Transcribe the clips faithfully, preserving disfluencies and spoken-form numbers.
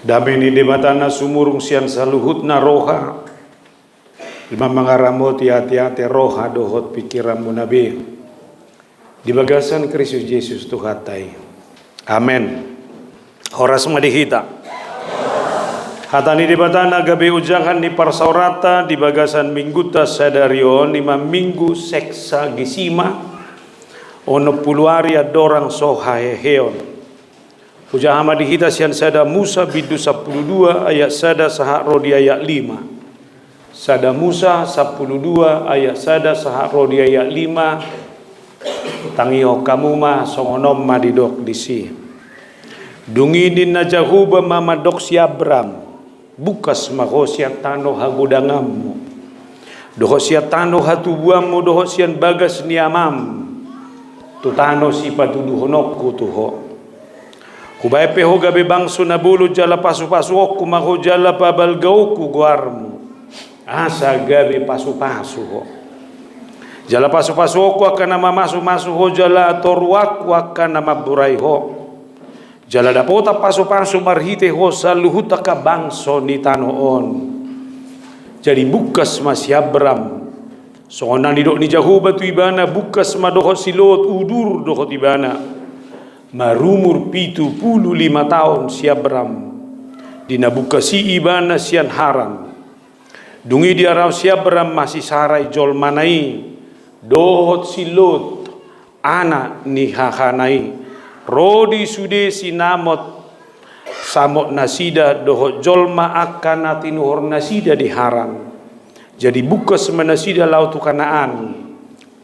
Dame ni Debata na sumurung sian saluhutna roha, i ma mangaramoti ateate, roha dohot pingkiranmuna be, di bagasan Kristus Jesus Tuhanta i. Amen. Horas ma di hita. Hata ni Debata na gabe ojahan ni parsaoranta di bagasan Minggunta sadari on, i ma Minggu Sexagesima, onom pulu ari andorang so haheheon. Hujaha ma di hita sian Sada Musa bindu sampulu dua ayat sada sahat ro di ayat lima. Sada Musa sampulu dua ayat sada sahat ro di ayat lima. Tangihon hamu ma, songon on ma didok disi. Dung i ninna Jahowa ma mandok si Abram: Bungkas ma ho sian tano hagodanganmu, dohot sian tano hatubuanmu, dohot sian bagas ni amam, tu tano sipatuduhononku tu ho. Hubahen pe ho gabe bangso na bolon, jala pasupasuonku ma ho, jala pabalgaonku goarmu, asa gabe pasupasu ho. Jala pasupasuonku angka na mamasumasu ho, jala toruanku angka na mamburai ho. Jala dapotan pasupasu marhite ho saluhut angka bangso ni tano on. Jadi bungkas ma si Abram, songon na nidok ni Jahowa tu ibana, bungkas ma dohot si Lot, udur dohot ibana. Marumur pitu pulu lima taon si Abram, di na bungkas i ibana sian Haran. Dung i diarahon si Abram ma si Sarai jolmana i, dohot si Lot, anak ni hahana i, ro di sude sinamot, samot nasida dohot jolma angka na tinuhor nasida di Haran. Jadi bungkas ma nasida laho tu Kanaan.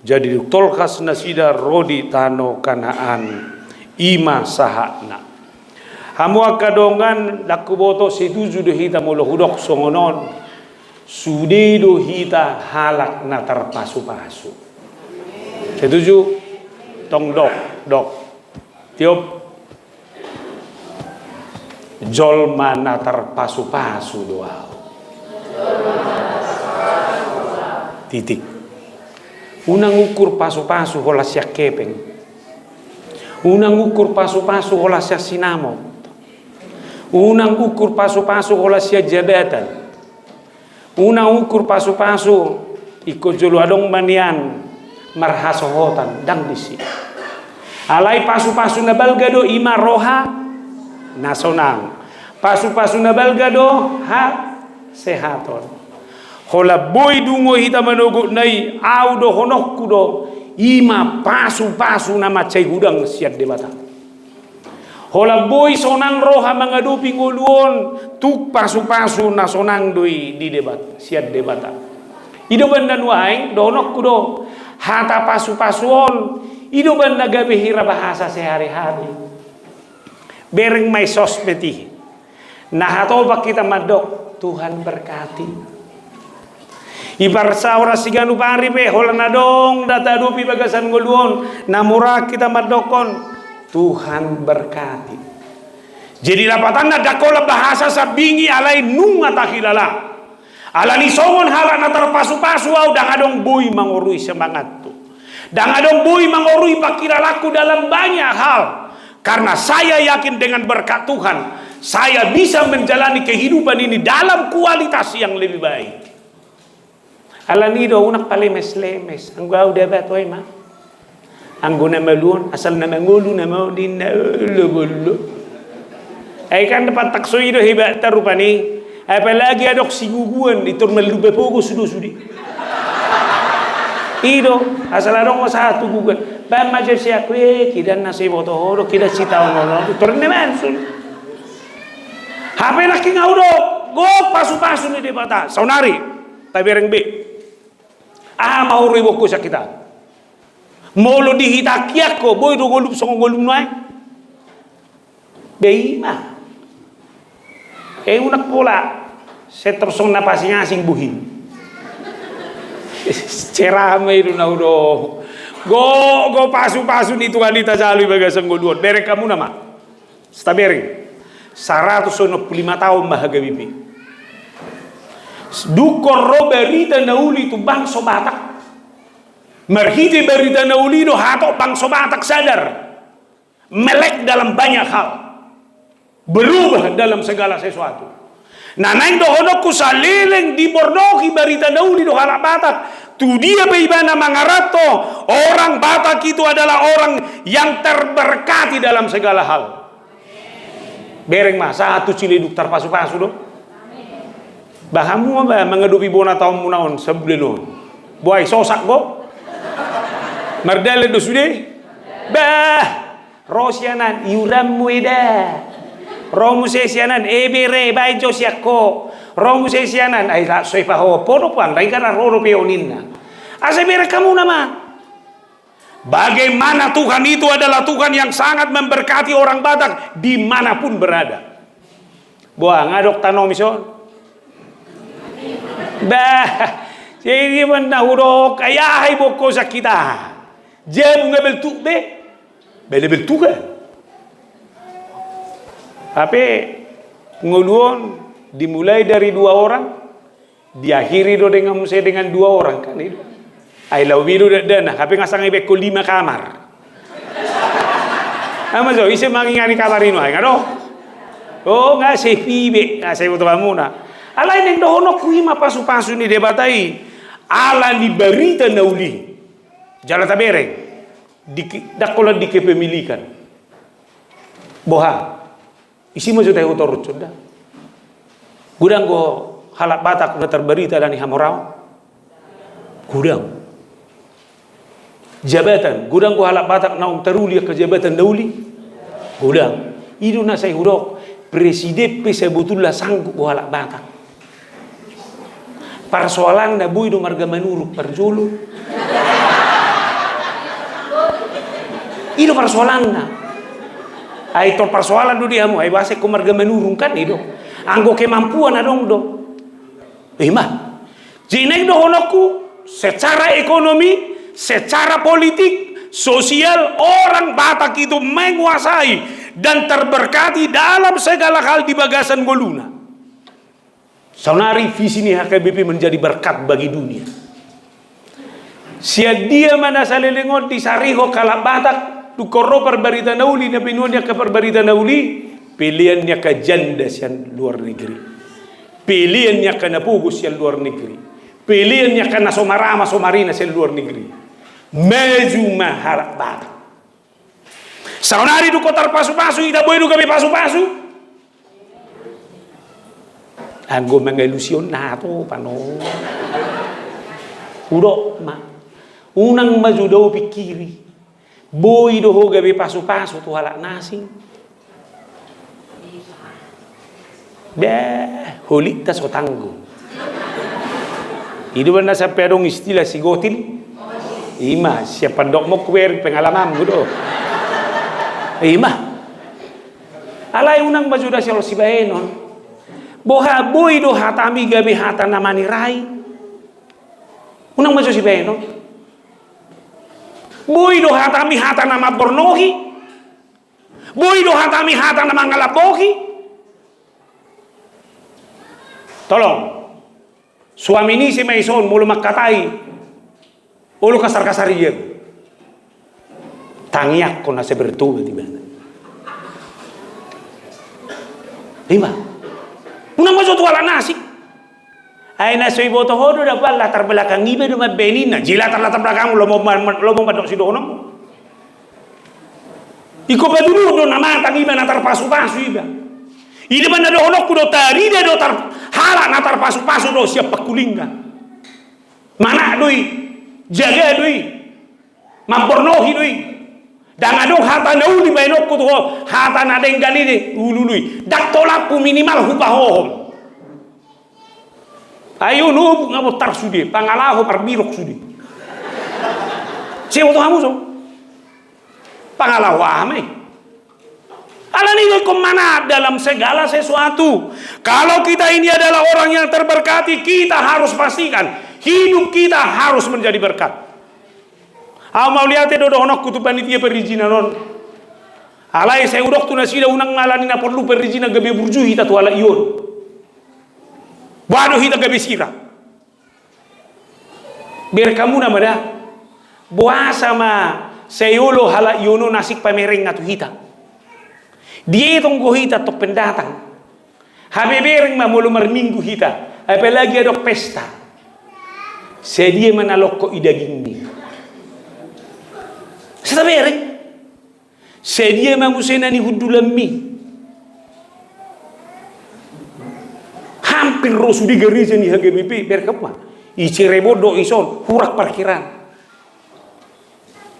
Jadi dung tolhas nasida ro di tano Kanaan. I ma sahatna. Hamu angka dongan, ndang huboto setuju do hita molo hudok songon on. Sude do hita halak na tarpasupasu. Setuju? Tong dok, dok. Tiop. Jolma na tarpasupasu do ahu. Titik. Unang ukur pasupasu holan sian hepeng. Unang ukur pasupasu holan sian sinamot. Unang ukur pasupasu holan sian jabatan. Unang ukur pasupasu ingkon jolo adong ma nian marhasohotan, ndang disi. Alai pasupasu na balga do, i ma roha na sonang. Pasupasu na balga do hasehaton. Holan boi dungo hita manogotna i, ahu dohononku do, i ma pasupasu na mansai godang sian Debata. Holan boi sonang roha mangadopi ngolu on, tung pasupasu na sonang do i di Debat-, sian Debata. I do umbahen na nuaeng dohononku do, hata pasupasu on, i do umbahen na gabe hira bahasa sehari-hari. Bereng ma i sosmed i. Na hatopan hita mandok, Tuhan berkati. I parsaoran siganup ari pe, holan adong do taadopi bagasan ngolu on, na mura hita mandokkon, Tuhan berkati. Jadi lapatanna ndang holan bahasa sambing i, alai nunga tahilala. Alani songon halak na tarpasupasu ahu, ndang adong boi mangorui semangatku. Ndang adong boi mangorui pangkilalaanku dalam banyak hal. Karena saya yakin dengan berkat Tuhan, saya bisa menjalani kehidupan ini dalam kualitas yang lebih baik. Alani do, unang palemes-lemes. Anggo ahu da ba toe ma. Anggo na malu on, asal na mangolu nama on, ninna, olo bollo. Ai kan patakso i do hebata rupani. Apalagi adong siguguan, i tor malluba pogos do sude. I do, asal adong sahat tu guguan. Baen ma jo siaku, eh, kidan na so iboto ho do, kidan sitaonon on. Tor ninna ma on sude. Hape nangkin ahu do, gok pasupasu ni Debata. Saonari, tabereng be. Aha ma huroion ho sian hita? Molo di hita angka, boi do ngolum songon ngolum nuaeng? Be i ma. Eh, unang pola. Setor songon na pasingasing bohim. Ceramah i do na hudok. Gok, gok pasupasu ni Tuhan i tajalu di bagasan ngolu on. Bereng hamu nama. Tabereng. Saratus onom pulu lima taon ma H K B P. Dungkon ro barita na uli tu bangso Batak. Marhite barita na uli do hatop bangso Batak sadar. Melek dalam banyak hal. Berubah dalam segala sesuatu. Nah, naeng dohononku, saleleng dibornohi barita na uli do halak Batak, tu dia pe ibana mangaranto, orang Batak itu adalah orang yang terberkati dalam segala hal. Bereng ma, sahat tu Ciledug tarpasupasu do. Bah hamu ma ba mangadopi bona taonmuna on sabulan on. Boha i, sosak do? Mardalan do sude? Bah, ro sian an, iuranmu eda. Ro muse sian an, e bere, baen jo sian ho. Ro muse sian an, ai la so ipahohom ho do puang, ndang i, gara ro dope on ninna. Asa bereng hamuna ma. Bagaimana Tuhan itu adalah Tuhan yang sangat memberkati orang Batak dimanapun berada. Boha, nga adong tano mison? Bah, jadi mana hudok, ai aha i bongkosan hita? Jabu nga beltuk be, bale beltuk. Hape ngolu on dimulai dari dua orang, diakhiri do dengan, muse dengan dua orang, kan itu. Ai laho be do dakdanak, hape nga sanga ibengkon lima kamar. Ama jo, ise mangingani kamar i nuaeng, adong? O, nga sepi be, nga sai boto hamuna. Alai naeng dohononku, i ma pasupasu ni Debata i, ala ni barita na uli. Jala tabereng, di, ndang holan di kepemilikan. Boha? Ise ma jo tahe hutorus sonda? Godang do halak Batak na tarbarita ala ni hamoraon? Godang. Jabatan, godang do halak Batak naung taruli angka jabatan na uli? Godang. I do na sai hudok, presiden pe sabotulna sanggup do halak Batak. Parsoalanna, boi do marga Manurung parjolo. I do parsoalanna. Ai tong parsoalan do di hamu, ai boasa ingkon marga Manurung, kan i do. Anggo kemampuan adong do. I ma. Jadi naeng dohononku, secara ekonomi, secara politik, sosial, orang Batak itu menguasai dan terberkati dalam segala hal di bagasan ngoluna. Saonari visi ni H K B P menjadi berkat bagi dunia. Sian dia ma na saleleng on disarihon halak Batak, dung ro parbarita na uli, na binoan ni angka parbarita na uli? Pelean ni angka janda sian luar negeri. Pelean ni angka na pogos sian luar negeri. Pelean ni angka na so marama so marina sian luar negeri. Maju ma halak Batak. Saonari dung ho tarpasupasu, ita boi do gabe pasupasu? Anggo mangalusi on na to pano. Hudok ma. Unang ma jo dao pingkiri. Boi do ho gabe pasupasu tu halak na asing? Bah, holitta so tanggung. I do umbahen na sampe adong istilah sigotil. I ma, sian pandokmon hubereng pengalamanmu do. I ma. Alai unang ma jo da sian sibahenon. Boha, boi do hatami gabe hata na manirai? Unang ma jo sibahenon. Boi do hatami hata na mambornohi? Boi do hatami hata na mangalambokhi? Tolong. Suami ni si ma ison molo mangkatai, olo kasar-kasar ia. Tangiangkon asa bertobat ibana. I ma. Unang ma jo tu halak na asing. Ai na so iboto ho do, dapot latar belakang iba do mambaen ninna. Jadi latar, latar belakang, lomo, lomo mandok sidohononmu. Ingkon patuluhon do na matang iba, na tarpasupasu iba. I do umbahen na dohononku do, tarida do tar, halak na tarpasupasu do sian pangkulingan. Manat do i, jaga do i, mambornohi do i. Ndang adong hata na uli baenonku tu ho, hata na denggan i do i, ulului. Ndang tolaphu, minimal hupahohom. Ai on obuk nga bontar sude, pangalaho marbirok sude. Sai boto hamu so? Pangalaho aha ma i? Alani i do ingkon manat dalam segala sesuatu. Kalau kita ini adalah orang yang terberkati, kita harus pastikan hidup kita harus menjadi berkat. Ahu mauliate do dohononku tu panitia perizinan on. Alai sai hudok tu nasida, unang ma alani na porlu perizinan gabe burju hita tu halak i on. Boha do hita gabe sira? Bereng hamuna ma da. Boasa ma sai olo halak i on asing pamerengan tu hita? Dietong do hita tong pendatang. Habebereng ma molo marminggu hita, apalagi adong pesta. Sadia ma na longkot i dagingmi? Asa tabereng. Sadia ma muse na nihundulanmi? Hampir ro sude gareja ni H K B P, bereng hamu ma. I Cirebon do ison, hurang parkiraan.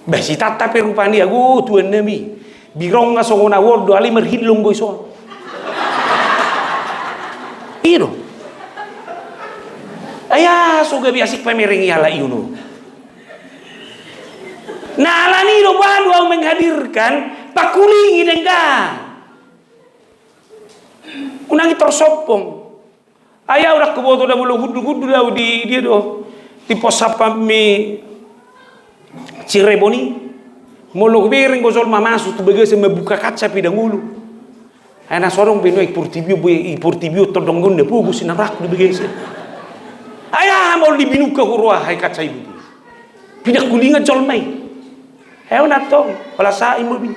Bah, sitata pe rupani, ago Tuhan nami. Birong nga songon ahu do, alai marhillong do ison. I do. Ai aso gabe asing pamereng i halak i, unu. Nah, alani do bahen do ahu menghadirkan, pangkulingi denggan. Unang i tor sombong. Ai ahu ndang huboto da molo hundul-hundul ahu di, dia do, di pos satpam ni Cirebon i. Molo hubereng do jolma masuk tu bagasan mambuka kaca pe ndang olo. Ai na so adong be nuaeng i portibi on, be i portibi on tondong on na pogos i na rap di bagasan. Ai aha molo dibinuka huroha i kaca i, be pinangkulingan jolma i. Ahu na tong, holan sae ma be.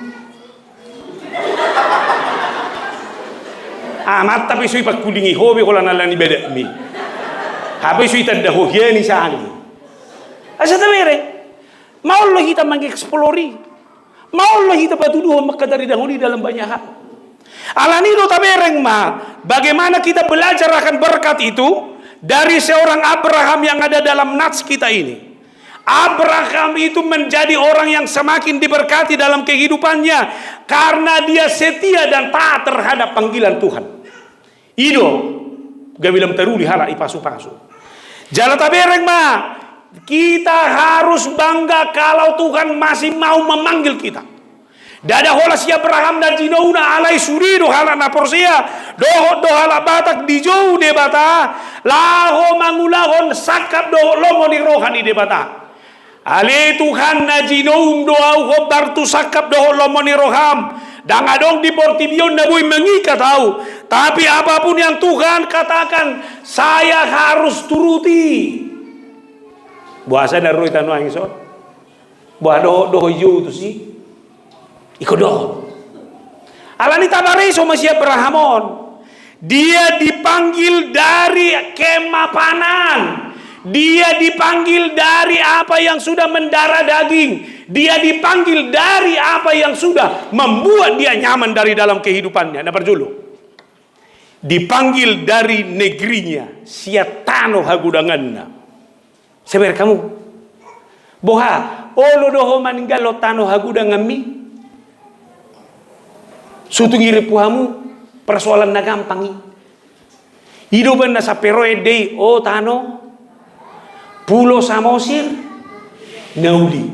Amanta pe so i pangkulingi ho be holan ala ni badanmi. Hape so i tanda ho hian i sahali. Asa tabereng. Maol do hita mengeksplor i. Maol do hita patuduhon mangkataridahon i dalam banyak hal. Alani do tabereng ma, bagaimana kita belajar akan berkat itu dari seorang Abraham yang ada dalam nats kita ini. Abraham itu menjadi orang yang semakin diberkati dalam kehidupannya karena dia setia dan taat terhadap panggilan Tuhan. I do, gabe lam taruli halak i pasu-pasu. Jala tabereng ma, kita harus bangga kalau Tuhan masih mau memanggil kita. Ndada holan si Abraham na jinouna, alai sude do halak na porsea, dohot do halak Batak dijou Debata, laho mangulahon sangkap dohot lomo ni roha ni Debata. Ale Tuhan, na jinoum do ahu hombar tu sangkap dohot lomo ni roham. Ndang adong di portibi on na boi mengikat ahu. Tapi apapun yang Tuhan katakan, saya harus turuti. Boasa na ro i tano angin son? Boha dohot do ho i jou tusi? Ingkon dohot. Alani tapareso ma si Abraham on. Dia dipanggil dari kemapanan. Dia dipanggil dari apa yang sudah mendarah daging. Dia dipanggil dari apa yang sudah membuat dia nyaman dari dalam kehidupannya. Na parjolo. Dipanggil dari negerinya, sian tano hagodanganna. Sabar hamu. Boha, olo do ho maninggalhon tano hagodanganmi? So tung irimpu hamu, persoalan na gampang i. I do umbahen na sampe ro ende i, o tano, Pulo Samosir, na uli.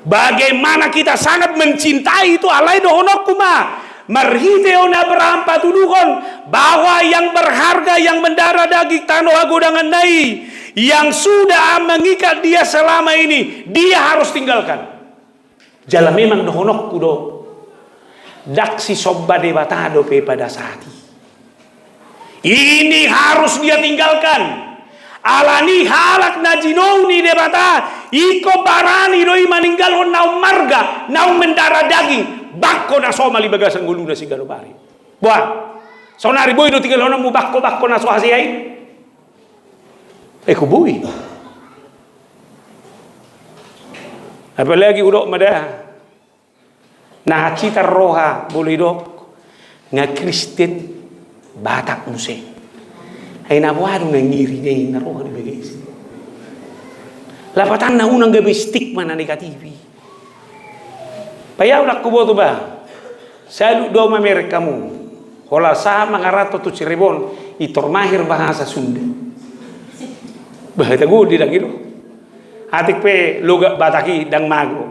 Bagaimana kita sangat mencintai itu, alai dohononku ma. Marhite on Abraham patuduhon bahwa yang berharga, yang mendarah daging, tano hagodanganna i, yang sudah mengikat dia selama ini, dia harus tinggalkan. Jala memang dohononku do, ndang sisomba Debata dope pada saat i. Ini harus dia tinggalkan. Alani halak na jinou ni Debata, ingkon barani do i maninggalhon naung marga, naung mendarah daging, bangko na somal i bagasan ngoluna siganup ari. Boha, saonari boi do tinggalhononmu bangko-bangko na so hasea i? Eko boi. Apalagi hudok ma da. Na hansit roha, boi didok, nga Kristen Batak muse. Ai na boha do na ngeri na i na roha di bagasan. Lapatanna unang gabe stigma na negatif i. Ai ahu ndang huboto ba. Salut do ahu mamereng hamu. Holan sahat mangaranto tu Cirebon, i tor mahir bahasa Sunda. Bah, tagondi ndang i do. Atik pe logat Batak i ndang mago.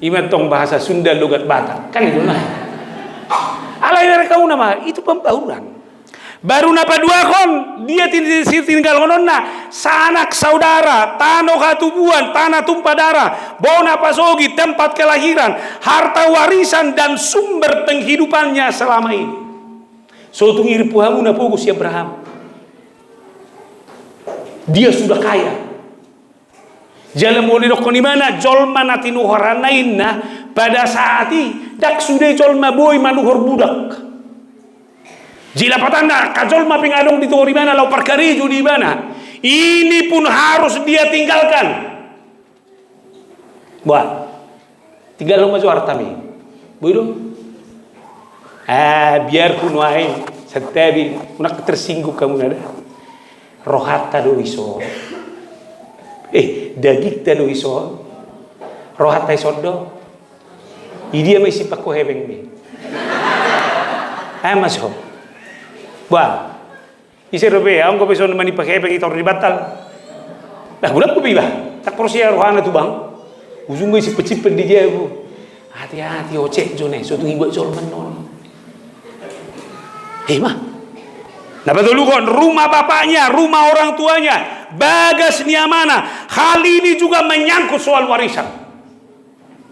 I ma tong bahasa Sunda logat Batak. Kan i do na. Alai mereng hamu nama, itu pembauran. Baru na paduahon, dia tin-, sitinggalhononna, sanak saudara, tano hatubuan, tanah tumpah darah, bona pasogit, tempat kelahiran, harta warisan dan sumber penghidupannya selama ini. So tung irimpu hamu na pogos si Abraham. Dia sudah kaya. Jala molo didokkon ibana jolma na tinuhoranna inna, pada saat i Ndang sude jolma boi manuhor budak. Jala patanna, angka jolma pe nga adong ditohor ibana laho parkarejo di ibana, ini pun harus dia tinggalkan. Bah, tinggalhon ma jo artam i. Boi do? Ah, biarpun nuaeng, santabi, unang tersinggung hamu nada. Rohanta do ison. Eh, dagingta do ison. Rohanta ison do. I dia ma isi pangko hepeng be. Ai ma so. Bah. Ise dope, aung dope songon manimpa hepeng i tor di bantal. Nah, bulan dope iba. Tak porsea rohana tu bank. Ujungna i simpen-simpen di jabu. Hati-hati, ocek jo ne, so tung iba jolma non. Hei ma. Na patoluhon, rumah bapaknya, rumah orang tuanya, bagas ni amana. Hal ini juga menyangkut soal warisan.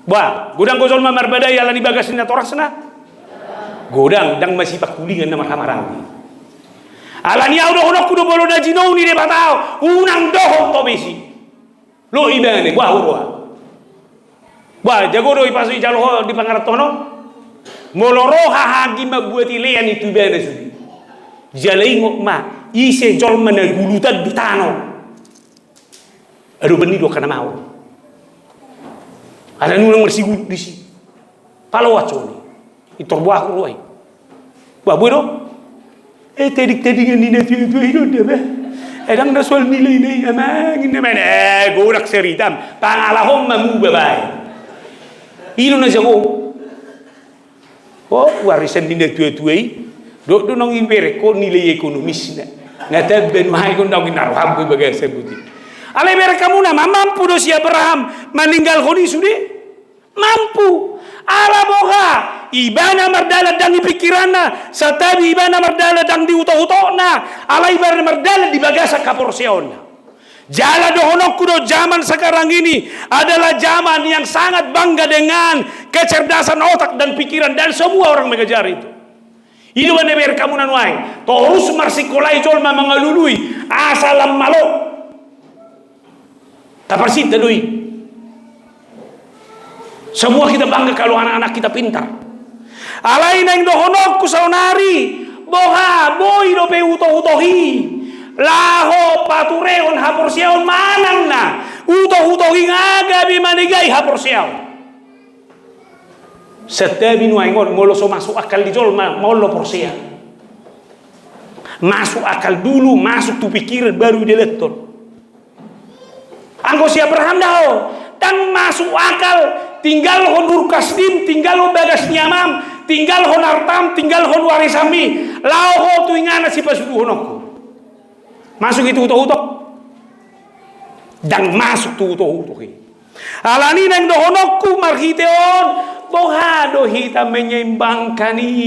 Bah, godang do jolma marbadai ala ni bagas ni natorasna? Godang, ndang masipangkulingan na marhamaranggi. Alani i au dohononku do molo na jinou ni Debata ho, unang dohon tobesi. Lo ibana, bah, huroha. Bah, jago do i pasu i jalo ho di pangarantoan on. Molo ro hahanggi mambuat ilean i tu ibana sude. Jala ingot ma, ise jolma na gulutan di tano. Adopan ni do angka na maol. Alani unang marsiguluk disi. Paloas songon i. Intor boha huroha i. Bah, boi do? Eh, tading-tadingan ni natua-tua i do da bah. Eh, ndang na soal nilai na i amang inna ma. Eh, godang saritam. Pangalahon ma muba baen. I do na jago. O, warisan ni natua-tua i, dohot do naung ibereng ho nilai ekonomisna. Nga tamba nuaeng on naung inna roham be bagasan buti. Alai bereng hamu nama, mampu do si Abraham maninggalhon i sude? Mampu. Ala boha? Ibana mardalan ndang di pikiranna, santabi ibana mardalan ndang di utok-utokna, alai ibana mardalan di bagasan haporseaonna. Jala dohononku do, zaman sekarang ini adalah zaman yang sangat bangga dengan kecerdasan otak dan pikiran, dan semua orang mengejar itu. I do umbahen na bereng hamu na nuaeng, torus marsikola i jolma mangalului, asa lam malo. Taparsinta do i. Semua kita bangga kalau anak-anak kita pintar. Alai naeng dohononku saonari, boha, boi dope utok-utok i laho paturehon haporseaon manang na utok-utok i nga gabe manegai haporseaon. Santabi nuaeng on, molo so masuk akal di jolma, maol do porsea. Masuk akal dulu, masuk tu pikiran, baru idalankon. Anggo si Abraham da ho, ndang masuk akal tinggalhon Urkasdim, tinggalhon bagas ni amam, tinggalhon artam, tinggalhon warisanmi, laho ho tu inganan sipasuduhononku. Masuk i tu utok-utok? Ndang masuk tu utok-utok i. Alani naeng dohononku marhite on, boha do hita menyeimbangkan i?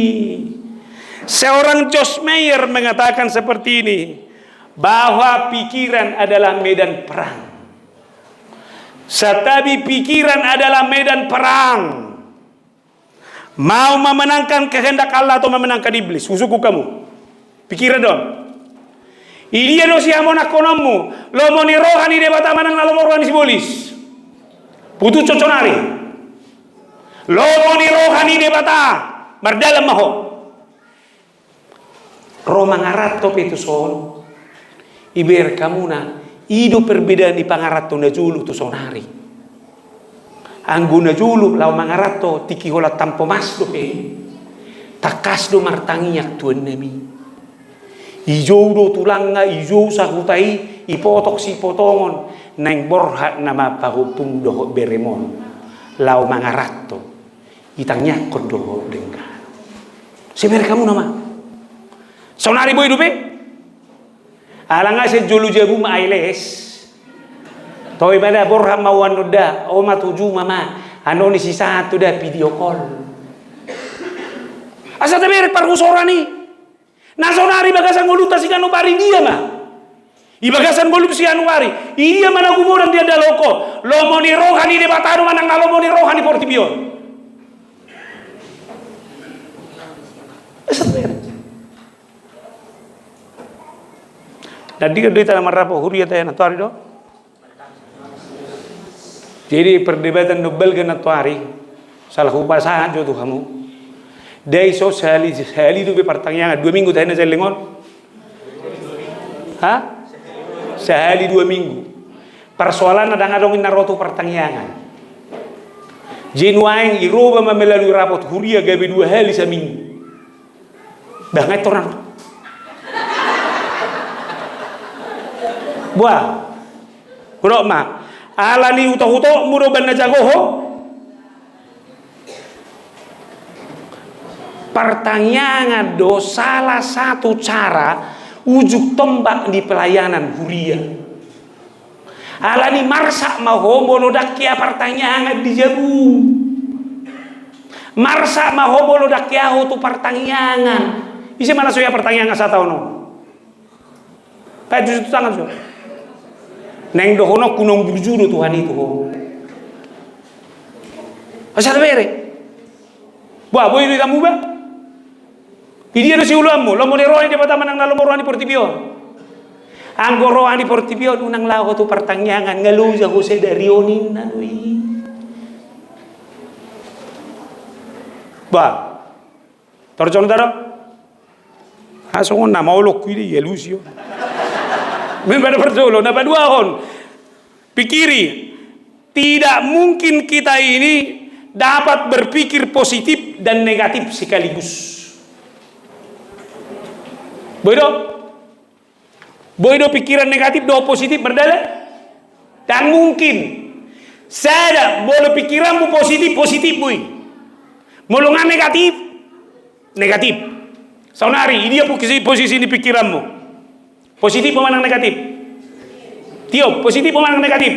Seorang Joyce Meyer mengatakan seperti ini, bahwa pikiran adalah medan perang. Santabi, pikiran adalah medan perang. Mau memenangkan kehendak Allah atau memenangkan iblis? Husungkun hamu. Pikiran do on. Idia do sihamonangkononmu, lomo ni roha ni Debata manang na lomo roha ni sibolis? Putushon sonari. Lomo ni roha ni Debata, mardalan ma ho. Ro mangaranto pe tuson, ibereng hamuna, i do perbedaan ni pangaranto na jolo tu sonari. Anggo na jolo laho mangaranto tingki holan tampomas dope, tangkas do martangiang tu annami. Ijou do tulangna, ijou sahuta i, ipotok sipotongon, naeng borhat nama pahompum dohot berem on laho mangaranto. Itangiangkon do ho denggan. Sai bereng hamuna ma. Sonari boi dope? Ala nga sian jolo jabum ai les. Toe ma da, borhat ma ho annon da, ho ma tu juma ma. Annon i sisahat tu da, video call. Asa tabereng parhusoran i. Na sonari bagasan ngolunta siganup ari dia ma? I bagasan ngolum siganup ari, i dia ma na gumodang di andalhon ho? Lomo ni roha ni Debata do manang na lomo ni roha ni portibi on? Na denggan do hita na marrap huria tahe nantoari do. Jadi perdebatan na balga nantoari. Salah hupasahat jo tu hamu. Dai so sahali, sahali dope partangiangan, dua minggu tahe na saleleng on. Ha? Sahali dua minggu. Parsoalanna ndang adong inna ro tu partangiangan. Jadi nuaeng i ro ba ma melalui rapot huria gabe dua hali saminggu. Bah, ngai torang. Buah. Hudok ma. Alani utok-utokmu do umbahen na jago ho. Partangiangan do salah satu cara ujung tombak di pelayanan huria. Alani marsak ma ho molo ndang hea partangiangan di jabu. Marsak ma ho molo ndang hea ho tu partangiangan. Ise ma na so hea partangiangan sataon on? Paetusu tu tangan so. Naeng dohononku naung burju do Tuhan i tu ho. Asa tabere. Buah, boi do i tamu ba? Di dia do siulaonmu, lomo ni roha ni Debata manang na lomo roha ni portibi on? Anggo roha ni portibi on, unang laho tu partangiangan, nga loja ho sadari on inna do i. Bah, torjolo ta do? Asongon nama olokku i di alusi on. Memang ada parjolo, na paduahon. Pikiri, tidak mungkin kita ini dapat berpikir positif dan negatif sekaligus. Boi do? Boi do pikiran negatif dohot positif mardalan? Ndang mungkin. Sada, molo pikiranmu positif, positif boi. Molo nga negatif, negatif. Saonari, i dia posisi, posisi ni pikiranmu? Positif pe manang negatif? Tiop, positif pe manang negatif?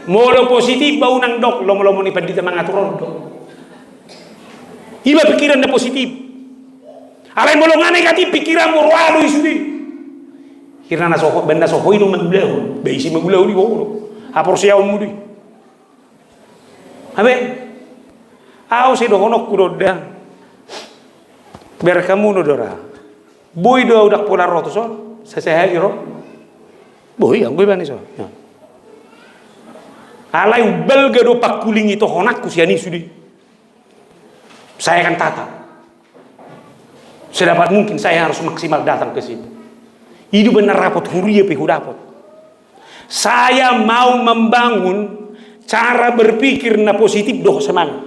Molo positif, ba unang dok lomo-lomo ni pandita mangatur on do. Iba pikiran na positif. Alai molo nga negatif pikiranmu, roha do i sude. Hira na soho, baen na soho i do mangulahon. Ba ise mangulahon i, ho do. Haporseaonmu do i. Abe, au sai dohononku do da. Berkamu no do ra. Boi do au ndang pola ro tu son, sasahali ro. Boi, anggo ibana i so. Ya. Alai umbalga do pangkuling i tohonanku sian i sude. Saya akan tata. Sedapat mungkin saya harus maksimal datang ke sini. I do umbahen na rapot huria pe hudapot. Saya mau membangun cara berpikir na positif dohot semangat.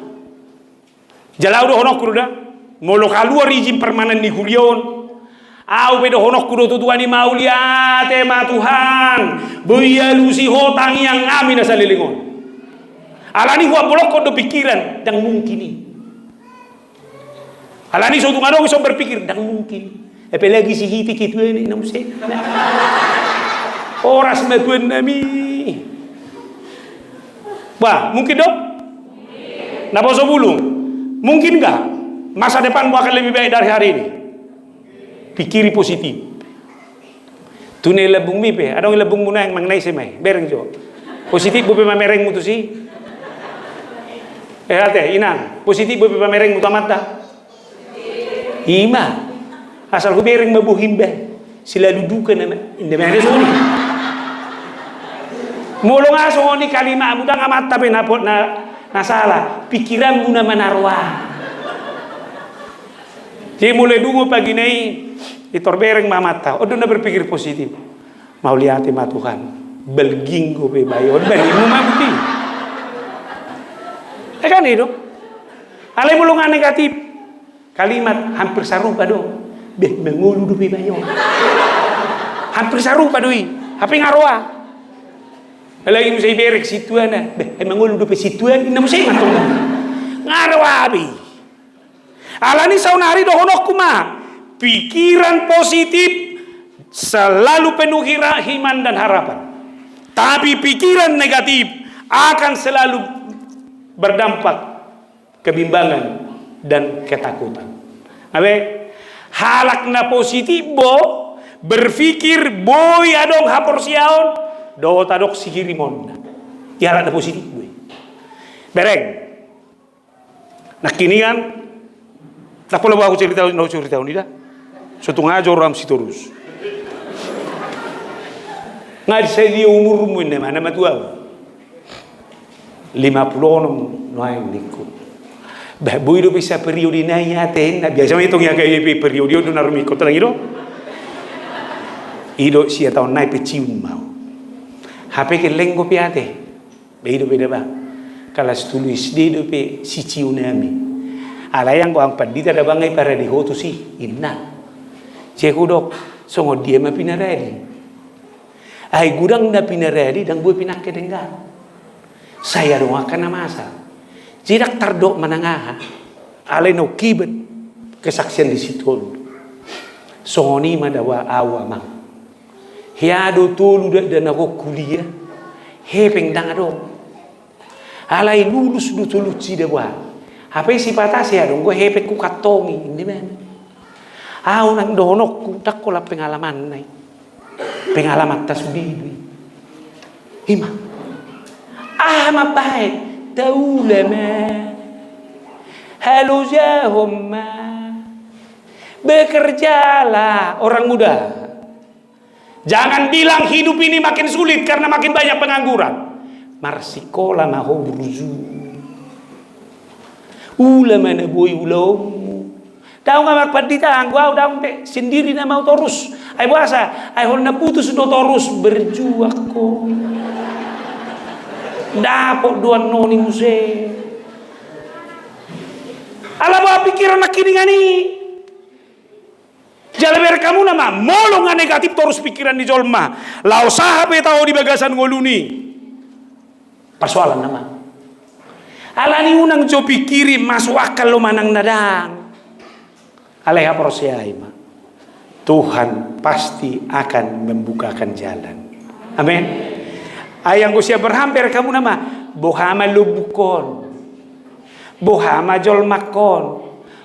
Jala au dohononku do da, molo kaluar izin permanen ni huria on, au pe dohononku do tu Tuhan i, mauliate ma Tuhan, boi alusi ho tangiang nami na saleleng on. Alani huambolongkon do pikiran, ndang mungkin i. Alani so tung adong i so berpikir, ndang mungkin. Apalagi si hita ketua ni na muse. Horas ma tuan nami. Wah, mungkin do? Na poso bulung. Mungkin nggak masa depanmu akan lebih baik dari hari ini? Pikiri positif. Tu na i lambungmi pe, adong i lambungmu naeng manang na ise ma i, bereng jo. Positif bope ma merengmu tusi. Eh, ate, inang, positif bope ma merengmu tu amanta? Ima. Asal hubereng ma bohim ba. Selalu duka nama. Inda ma ada soni. Molo nga songon i kalimatmu, ndang amanta pe na, na, na sala. Pikiranmu nama na roa. Jadi mulai dungo pagi na i, i tor bereng ma amanta. On do na berpikir positif. Mauliate ma Tuhan. Balginggo pe bayo. Balingmu ma buti. Eh kan i do. Alai molo nga negatif. Kalimat hampir sarupa do. Beh, mangolu dope bayo. Hampir sarupa do i. Hape nga roa. Alai muse ibereng sintuana. Beh, mangolu dope sintuan. Inna muse i mantong. Nga roa be. Alani saonari dohononku ma, pikiran positif selalu penuhi ra-, iman dan harapan. Tapi pikiran negatif akan selalu berdampak kebimbangan dan ketakutan. Abe, halak na positif bo, berpikir boi adong haporseaon, dohot adong sihirimonna. Ia halak na positif boi. Bereng. Nangkiningan, ndang pola boha hucerita, na hucerita on i da. So tung ajo ram sitorus. Nga di sadia umurmu inna ma na matua. Lima pulu onom nuaeng ningku. Bah, boi dope saperiode nai ate, na biasa ma itong ya, kayak periode on do na rumingkot nang i do. I do sia taon nai pensiun ma au. Hape gelleng dope ate. Bah, i dope da bah. Kalas tolu S D dope sisio nami. Alai anggo au pandita da bah, nunga i parade ho tusi, inna. Jadi hudok, songon dia ma pinarade? Ai godang na pinarade, ndang boi pinangke denggan. Sai adong angka na masa. Jadi ndang tardok manang aha. Alai na hukibat kesaksian di situ on. Songon i ma da bah au, amang. Hea do tolu dakdanak on kuliah. Hepeng ndang adong. Alai lulus do tolusi da bah. Hape sipata sai adong do hepeng hukantongi, inna ma. Au nang dohononku, ndang holan pengalamanna i. Pengalamanta sude do i. I ma. Aha ma baen, taula ma. Halojahon ma. Bekerjalah, orang muda. Jangan bilang hidup ini makin sulit karena makin banyak pengangguran. Marsikola ma ho burju. Ula ma na boi ulaonmu. Daong, amang pandita, anggo au daong be, sendiri nama au torus. Ai boasa, ai hon na putus do torus, berjuang ho. Dapot do annon i muse. Ala boha pikiran nangkiningan i. Jala bereng hamu nama, molo nga negatif torus pikiran ni jolma, laho sahat pe taho di bagasan ngoluna i. Persoalan nama. Alani unang jo pikiri masuk akal do manang na ndang. Alai haporseai ma. Tuhan pasti akan membukakan jalan. Amin. Ai anggo si Abraham bereng hamu nama, boha ma lombukkon. Boha ma jolmangkon.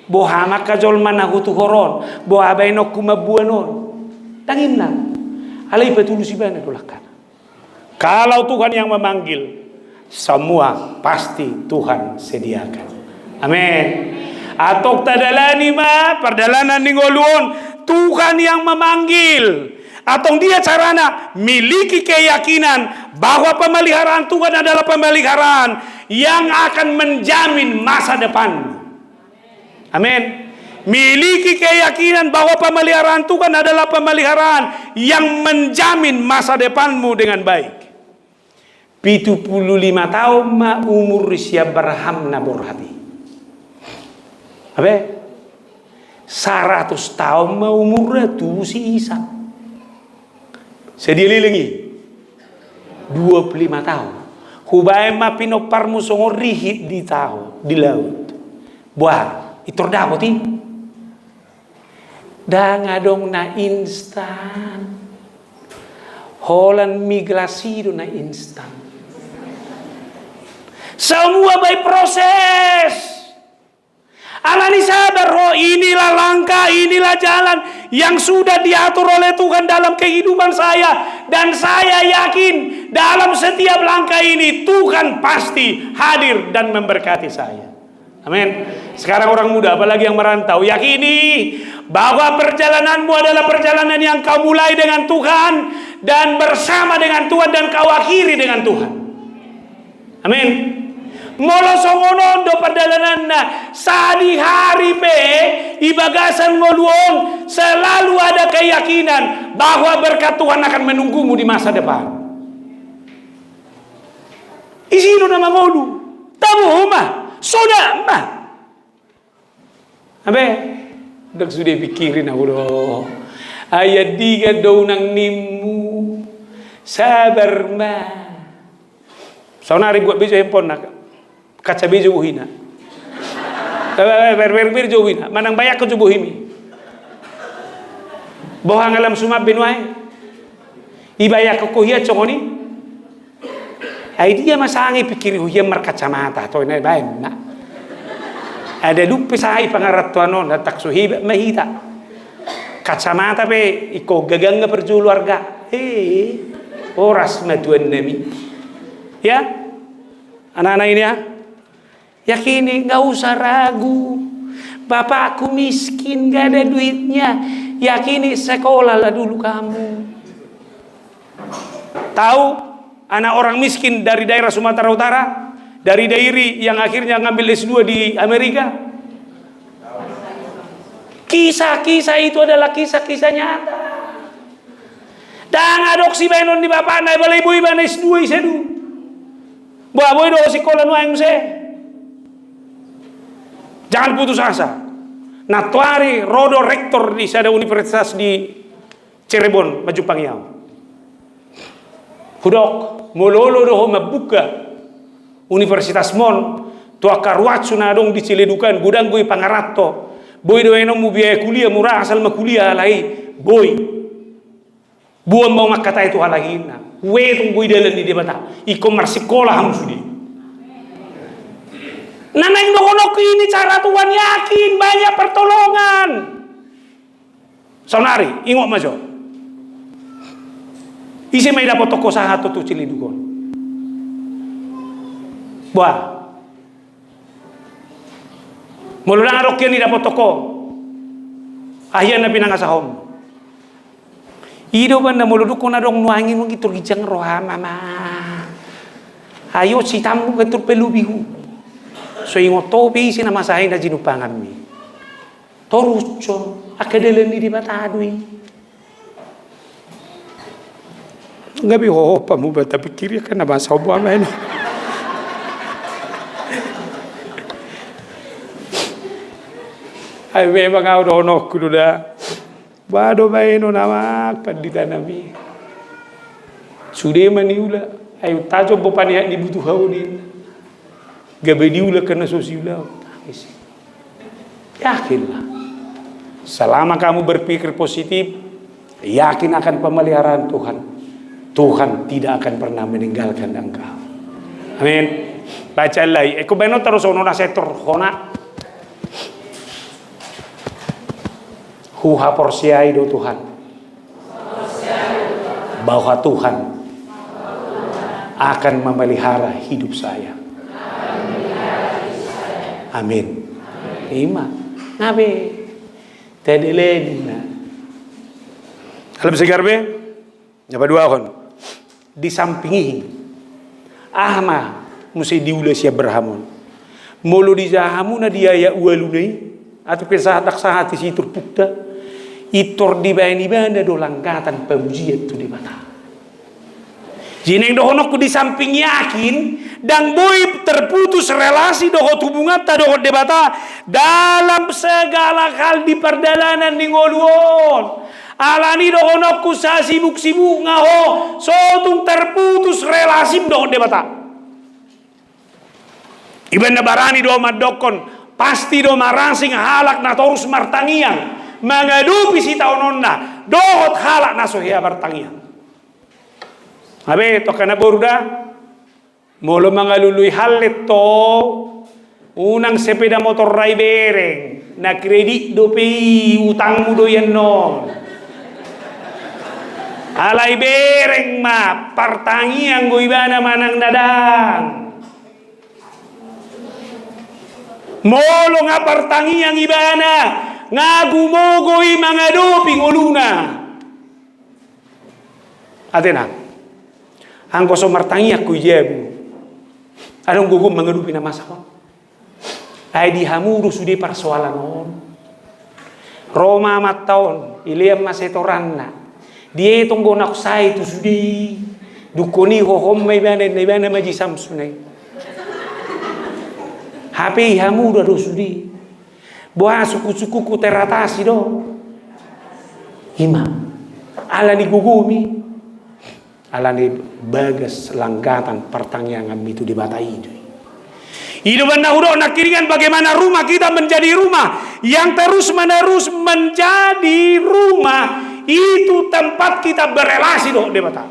Boha ma angka jolma na hutuhor on. Boha baenonku mamboan on. Ndang inna. Alai ipatulus ibana do langkana. Kalau Tuhan yang memanggil, semua pasti Tuhan sediakan. Amin. Antong tadalani ma pardalanan ni ngolu on, Tuhan yang memanggil. Antong dia carana, miliki keyakinan bahwa pemeliharaan Tuhan adalah pemeliharaan yang akan menjamin masa depanmu. Amin. Miliki keyakinan bahwa pemeliharaan Tuhan adalah pemeliharaan yang menjamin masa depanmu dengan baik. Pitu pulu lima taon ma umur si Abraham na borhat i. Abe? Saratus taon ma umurna tubu si Isak. Sadia leleng i? Dua pulu lima taon. Hubaen ma pinomparmu songon rihit di tao, di laut. Boha, pintor dapot i? Ndang adong na instan. Holan mie gelas i do na instan. Semua by process. Alani sabar ho, inilah langkah, inilah jalan yang sudah diatur oleh Tuhan dalam kehidupan saya. Dan saya yakin dalam setiap langkah ini Tuhan pasti hadir dan memberkati saya. Amin. Sekarang orang muda, apalagi yang merantau, yakini bahwa perjalananmu adalah perjalanan yang kau mulai dengan Tuhan dan bersama dengan Tuhan dan kau akhiri dengan Tuhan. Amin. Molo songon on do pardalananna, sadihari pe di bagasan ngolu on selalu ada keyakinan bahwa berkat Tuhan akan menunggumu di masa depan. Isi do na mangolu, tabo ma, soda ma. Abe, ndang sude pikirin ahu do. Ai andigan do unang nimmu, sabar ma. Saonari buat bejo handphone na, kaca bejo bohina. Ber, ber, ber, ber jo bohina, manang bayakkon jo bohimi. Boha nga lam suman be nuaeng. Ibayakkon ho hian songon i. Ai dia ma sanga ipikiri ho hian markacamata, to na baen na. Ada dumpe sanga i pangarantoan on, ndang so hebat ma hita. Kacamata pe ingkon gagang parjolo arga. He, horas ma tuan nami. Ya, anak-anak ini ya. Yakini, nggak usah ragu. Bapakku miskin, nggak ada duitnya. Yakini, sekolahlah dulu kamu. Tahu anak orang miskin dari daerah Sumatera Utara? Dari Dairi yang akhirnya ngambil S dua di Amerika. Kisah-kisah itu adalah kisah-kisah nyata. Ndang adong sibaenon ni bapakna, alai boi ibana S dua i, S dua. Boha, boi do sikola nuaeng muse. Jangan putus asa. Nantoari ro do rektor di sada universitas di Cirebon, manjumpangi au. Hudok, molo olo do ho mambuka universitasmon tu angka ruashu na adong di Ciledug an, godang do i pangaranto. Boi do baenonmu biaya kuliah mura, asal ma kuliah, alai boi. Boan ma au mangkatai tu halak i, ninna. Huetong do i dalan ni Debata. Ingkon marsikola hamu sude. Na naeng dohononku, ini cara Tuhan, yakin banyak pertolongan. Saonari, ingot ma jo. Ise ma idapothon ho sahat tu Ciledug on? Boha. Molo ndang adong hian idapothon ho, aha hian na pinangasahon? I do umbahen na molo dung hona adong nuaeng i, nunga tor ginjang roham, Amang. Ai sitambuk nunga tor palubihu. So ingot ho pe ise na masa i na jinumpanganmi. Torushon, angka dalan ni Debata do i. Gabe ho, ho pamu ba tapingkiri angka na masa on, Amang. Ai memang au dohononku do da. Boha do baenon, Amang, pandita nami? Sude ma niula. Ai tajom bo panihat ni butuha on, ninna. Gabe diula angka na so siula on. Yakinlah. Selama kamu berpikir positif, yakin akan pemeliharaan Tuhan, Tuhan tidak akan pernah meninggalkan engkau. Amin. Baca lai. Eko baenon tarushon na setor hona. Huhaporseai do Tuhan bahwa Tuhan akan memelihara hidup saya. Amin. Ima. Nga be. Tadi lagi na. Alam segar be. Na paduahon, di samping i, aha ma muse diula si Abraham on? Molo dijaha hamuna di ayat ualuna i, atau pe sahat ndang sahat i si turpukta, intor dibaen ibana do langgatan pamujian tu Debata. Jadi naeng dohononku, di samping yakin, ndang boi terputus relasi dohot hubunganta dohot Debata dalam segala hal di pardalanan ni ngolu on. Alani dohononku, sasibuk-sibuk nga ho, so tung terputus relasim dohot Debata. Ibaen na barani do mandokkon, pasti do marasing halak na torus martangiang mangadopi sitaononna dohot halak na so hea martangiang. Abe, tokkana boru da. Molo mangalului hallet ho, unang sepeda motor ra ibereng, na kredit dope i, utangmu do i annon. Alai bereng ma, partangiang do ibana manang na ndang. Molo nga partangiang ibana, nga gumogo i mangadopi ngoluna. Ate na, anggo so martangiang ho i jabu, adong gogom mangadopi na masa on? Ai di hamu do sude parsoalan on. Ro ma amanta on, ilean ma setoranna. Dietong do na sae tu sude i. Dungkon i hohom ma ibana, na ibana ma Haji Samsu na i. Hape i hamu do, do sude i. Boha sungkun-sungkunku teratasi do. Ima. Alani gogom i. Alani bagas langgatan partangianganmi tu Debata i do i. I do umbahen na hudok nangkiningan, bagaimana rumah kita menjadi rumah yang terus-menerus menjadi rumah itu tempat kita berelasi dohot Debata.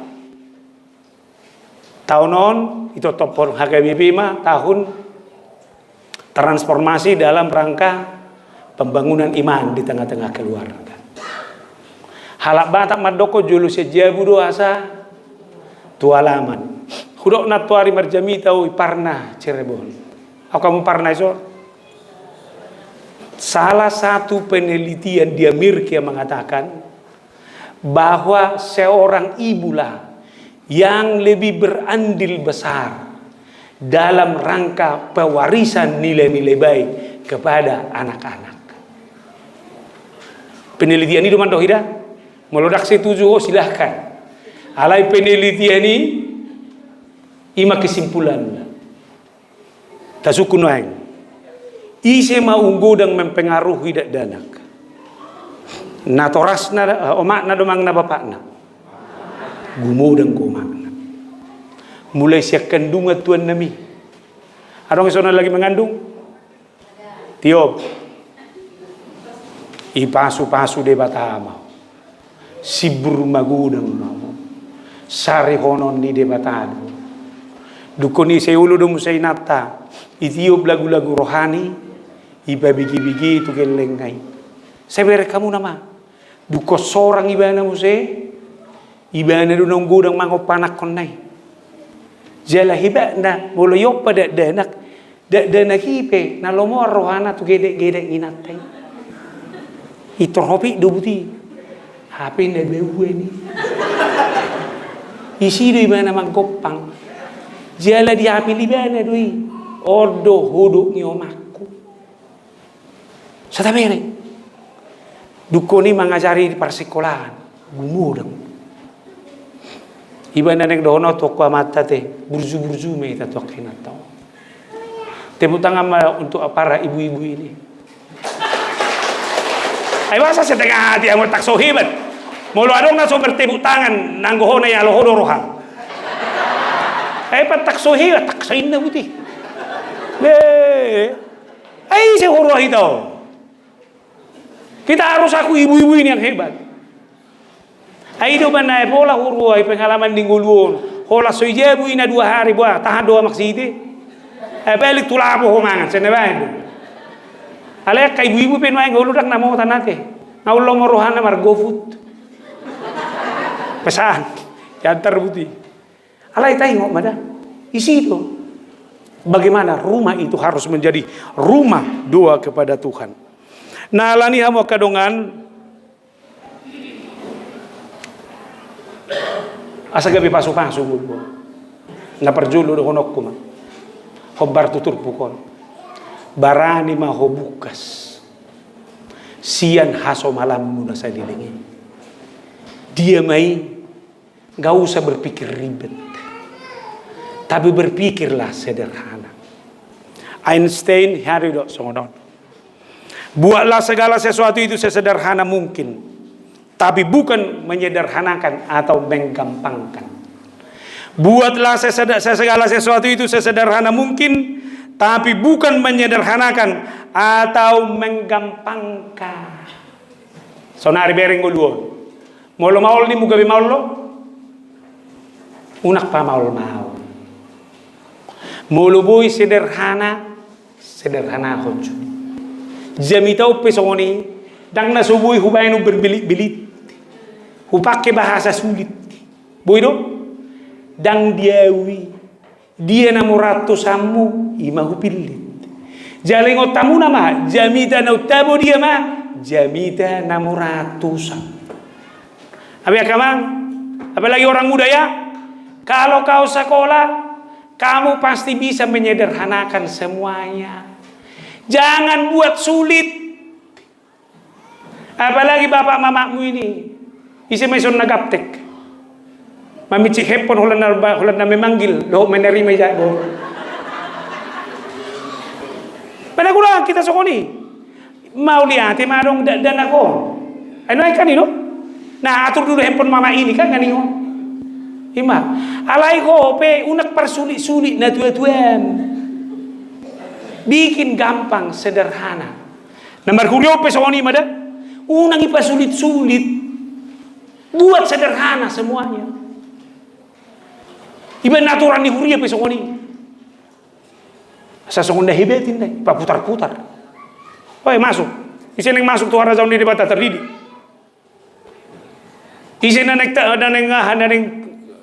Taon on, itoptophon H K B P ma tahun transformasi dalam rangka pembangunan iman di tengah-tengah keluarga. Halak Batak mandokkon jolo sian jabu do asa tu alaman. Hudok nantoari marjamita au i Parna, Cirebon. Au hamu Parna i so? Salah satu penelitian di Amerika mengatakan, bahwa seorang ibulah yang lebih berandil besar dalam rangka pewarisan nilai-nilai baik kepada anak-anak. Penelitian i do mandok ida, molo ndang setuju ho, silahkan. Alai penelitian i, i ma kesimpulanna. Tasungkun nuaeng. Ise ma umgodang mempengaruhi dakdanak? Natorasna, eh, omakna do manang na bapakna? Gumodang do omakna. Mulai sian kandungan tuan nami. Adong ison na lagi mengandung? Tiop. Ipasu-pasu Debata ma. Sibur magodang ma. Sarihonon ni Debata do. Dungkon i sai olo do muse inanta. Itiop lagu-lagu rohani. Ipabege-bege tu gellengna i. Sai bereng hamu nama. Dungkon sorang ibana muse. Ibana do naung godang mangompanakkon na i. Jala hebatna, molo iompa dakdanak, dakdanak i pe na lomoan rohana tu gedek-gedek ni inanta i. Intor hopit do buti. Hape na bauan i. Isi do ibana manggompang. Jala diapil ibana do i. On do hodok ni omakku. Sada bere. Dungkon i mangajari di parsikolaan. Gumodang. Iba na naeng dohonon tu angka amanta te, burju-burju ma hita tu angka inanta. Tepuk tangan ma untuk para ibu-ibu ini. Ai boasa setengah hati, amu tak so hebat. Molo adong na so bertepuk tangan, nanggo ho na ialo ho do roham. Ai pat tak so hebat, tak so inna buti. Be. Ai ise huroha hita on. Kita harus akui ibu-ibu ini yang hebat. Ai do bana e pola huroha i pengalaman di ngolu on. Holan so ijabu i na dua hari, boa, tahan do amak site. Ai balik tu lapo ho mangan, sai na baen do. Alai angka ibu-ibu pe nuaeng ngolu ndang na mota nate. Nga olo ma rohana mar-GoFood. Pesan. Diantar buti. Alai taingot ma da. Isi do. Bagaimana rumah itu harus menjadi rumah doa kepada Tuhan. Na alani i hamu angka dongan, asa gabe pasu-pasu ngolu on. Na parjolo dohononku ma. Hombar tu turpuk on. Barani ma ho bungkas. Sian hasomalanmu na saleleng i. Dia ma i. Nggak usah berpikir ribet. Tapi berpikirlah sederhana. Einstein hea do didok songon on. Buatlah segala sesuatu itu sesederhana mungkin, tapi bukan menyederhanakan atau menggampangkan. Buatlah seseda-, segala sesuatu itu sesederhana mungkin, tapi bukan menyederhanakan atau menggampangkan. Saonari bereng ngolu on. Molo maol ninmu gabe maol do? Unang pamaol-maol. Molo boi sederhana, sederhanahon jo. Jamita on pe songon i, ndang na so boi hubaen umberbelit-belit. Hupangke bahasa sulit. Boi do? Ndang di au i. Dia na mura antusanmu, i ma hupillit. Jala ingot hamu nama, jamita na untabo dia ma, jamita na mura antusan. Abe angka amang, apalagi orang muda ya, kalau kau sekolah, kamu pasti bisa menyederhanakan semuanya. Jangan buat sulit. Apalagi bapak mamakmu ini. Ise ma ison na gaptek. Mamicik handphone holan na, holan na memanggil, dohot menerima ijak bo. Pada gula kita songon i. Mauliate ma adong dakdanak on. Ai nuaeng kan i do. Na atur dulu handphone mama ini kan, kan i on. I ma. Alai ho pe unang parsulit-sulit na tua-tuam. Bikin gampang, sederhana. Na marhuria on pe songon i ma da. Unang ipasulit-sulit. Buat sederhana semuanya. Iba na aturan ni huria pe songon i. Asa songon na hebat inda, ipaputar-putar. Oe, masuk. Ise naeng masuk tu harajaon ni Debata, terdidik. Ise na naeng ta-, na naeng aha, na naeng,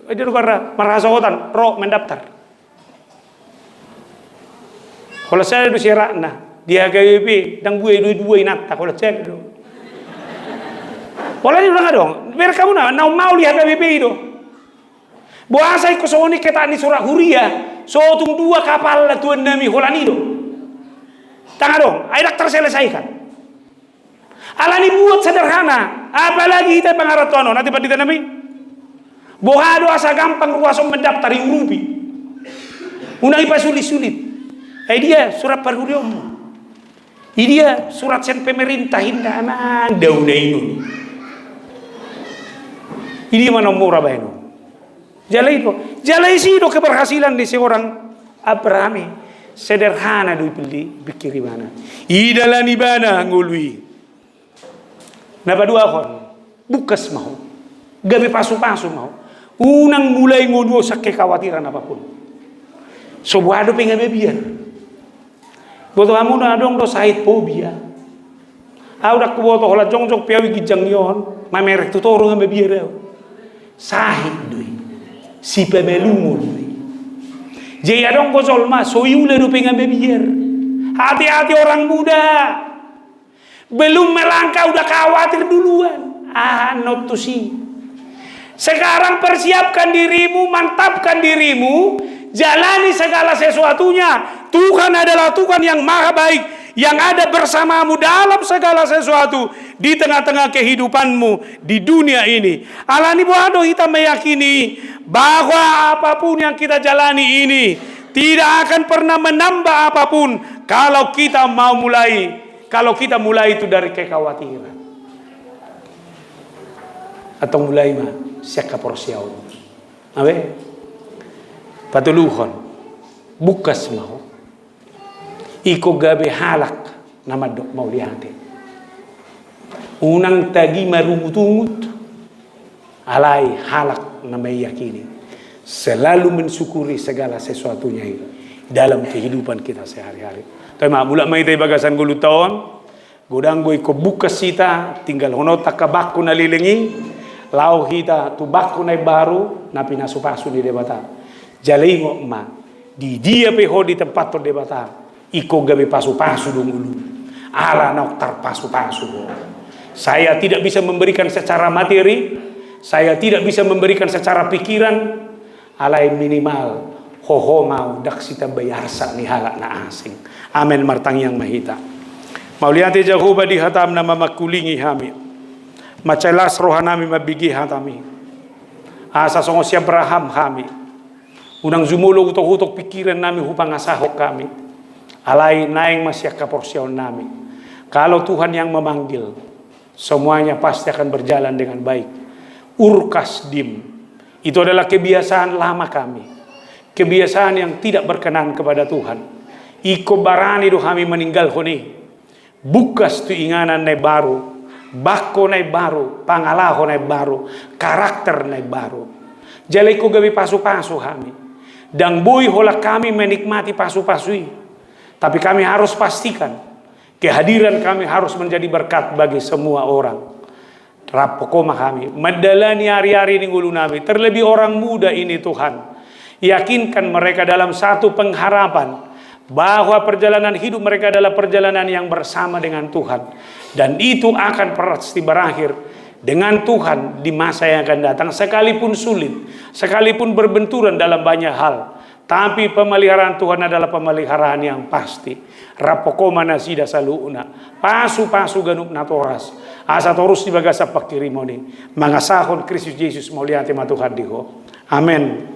eh, dia do bara, marhasohotan, ro, mendaftar. Holan sada do serakna, di H K B P, ndang bue dua-dua inanta, holan sada do. Holan i do ndang adong, bereng hamu na, naung maol di H K B P i do. Boasa ingkon songon i ketak ni surat huria, So tung dua kapal na tuan nami holan i do. Tang adong, ai ndang terselesaikan. Alani buat sederhana, apalagi hita pangarantoan on, nanti pandita nami. Boha do asa gampang ruas on mendaftar, iurupi. Unang ipasulit-sulit. Ai dia surat parhurianmu. I dia surat sian pemerintah, inda amang dauna ingun. I dia ma na mura baen on. Jala i do, jala i si do keberhasilan ni seorang Abraham i. Sederhana do i pilli pikir ibana. I dalan ibana ngolu i. Na paduahon, bungkas ma ho. Gabe pasu-pasu ma ho. Unang mulai ngolu on sian kekhawatiran apapun. So boha dope nga mabiar. Boto hamu na adong do sahit fobia. Au ndang huboto holan jongjong pe au i ginjang ni on, mamereng tu toru nga mabiar au. Sahit do i. Sipamalumon do i. Jadi adong do jolma, so iula dope nga mabiar. Hati-hati orang muda. Belum melangkah udah khawatir duluan. Aha annon tusi? Sekarang persiapkan dirimu, mantapkan dirimu, jalani segala sesuatunya. Tuhan adalah Tuhan yang maha baik, yang ada bersamamu dalam segala sesuatu di tengah-tengah kehidupanmu di dunia ini. Alani boha do hita meyakini bahwa apapun yang kita jalani ini tidak akan pernah menambah apapun kalau kita mau mulai, kalau kita mulai itu dari kekhawatiran. Atau mulai ma sian haporseaon. Abe? Patoluhon, bungkas ma ho. Ingkon gabe halak na mandok mauliate. Unang tagi marungut-ungut. Alai halak na meyakini, selalu mensyukuri segala sesuatunya i dalam kehidupan kita sehari-hari. Toe ma, mulak ma hita i bagasan ngolunta on. Godang do ingkon bungkas hita, tinggalhononta angka bangku na leleng i, laho hita tu bangku na imbaru, na pinasu-pasu ni Debata. Jala ingot ma, di dia pe ho ditempat Debata, ingkon gabe pasu-pasu do ngolum. Ala naung tarpasu-pasu ho. Saya tidak bisa memberikan secara materi, saya tidak bisa memberikan secara pikiran, alai minimal ho, ho ma au ndang sitambai arsak ni halak na asing. Amen. Martangiang ma hita. Mauliate Jahowa di hatam na mamangkulingi hami. Mansai las rohanami mambege hatami. Asa songon si Abraham hami. Unang jumolo utok-utok pikirannami hupangasahon hami. Alai naeng ma sian haporseaonnami. Kalau Tuhan yang memanggil, semuanya pasti akan berjalan dengan baik. Urkas dim. Itu adalah kebiasaan lama kami. Kebiasaan yang tidak berkenan kepada Tuhan. Ingkon barani do hami maninggalhon i. Bungkas tu inganan na imbaru, bangku na imbaru, pangalaho na imbaru, karakter na imbaru. Jala ingkon gabe pasu-pasu hami. Ndang boi holan hami menikmati pasu-pasu i. Tapi kami harus pastikan kehadiran kami harus menjadi berkat bagi semua orang. Rap Ho ma hami mandalani ari-ari ni ngolunami, terlebih orang muda ini, Tuhan. Yakinkan mereka dalam satu pengharapan bahwa perjalanan hidup mereka adalah perjalanan yang bersama dengan Tuhan, dan itu akan pasti berakhir dengan Tuhan di masa yang akan datang, sekalipun sulit, sekalipun berbenturan dalam banyak hal. Tapi pemeliharaan Tuhan adalah pemeliharaan yang pasti. Rap Ho ma nasida saluhutna. Pasu-pasu ganup natoras. Asa torus di bagasan pangkirimon i. Mangasahon Kristus Jesus, mauliate ma Tuhan di Ho. Amen.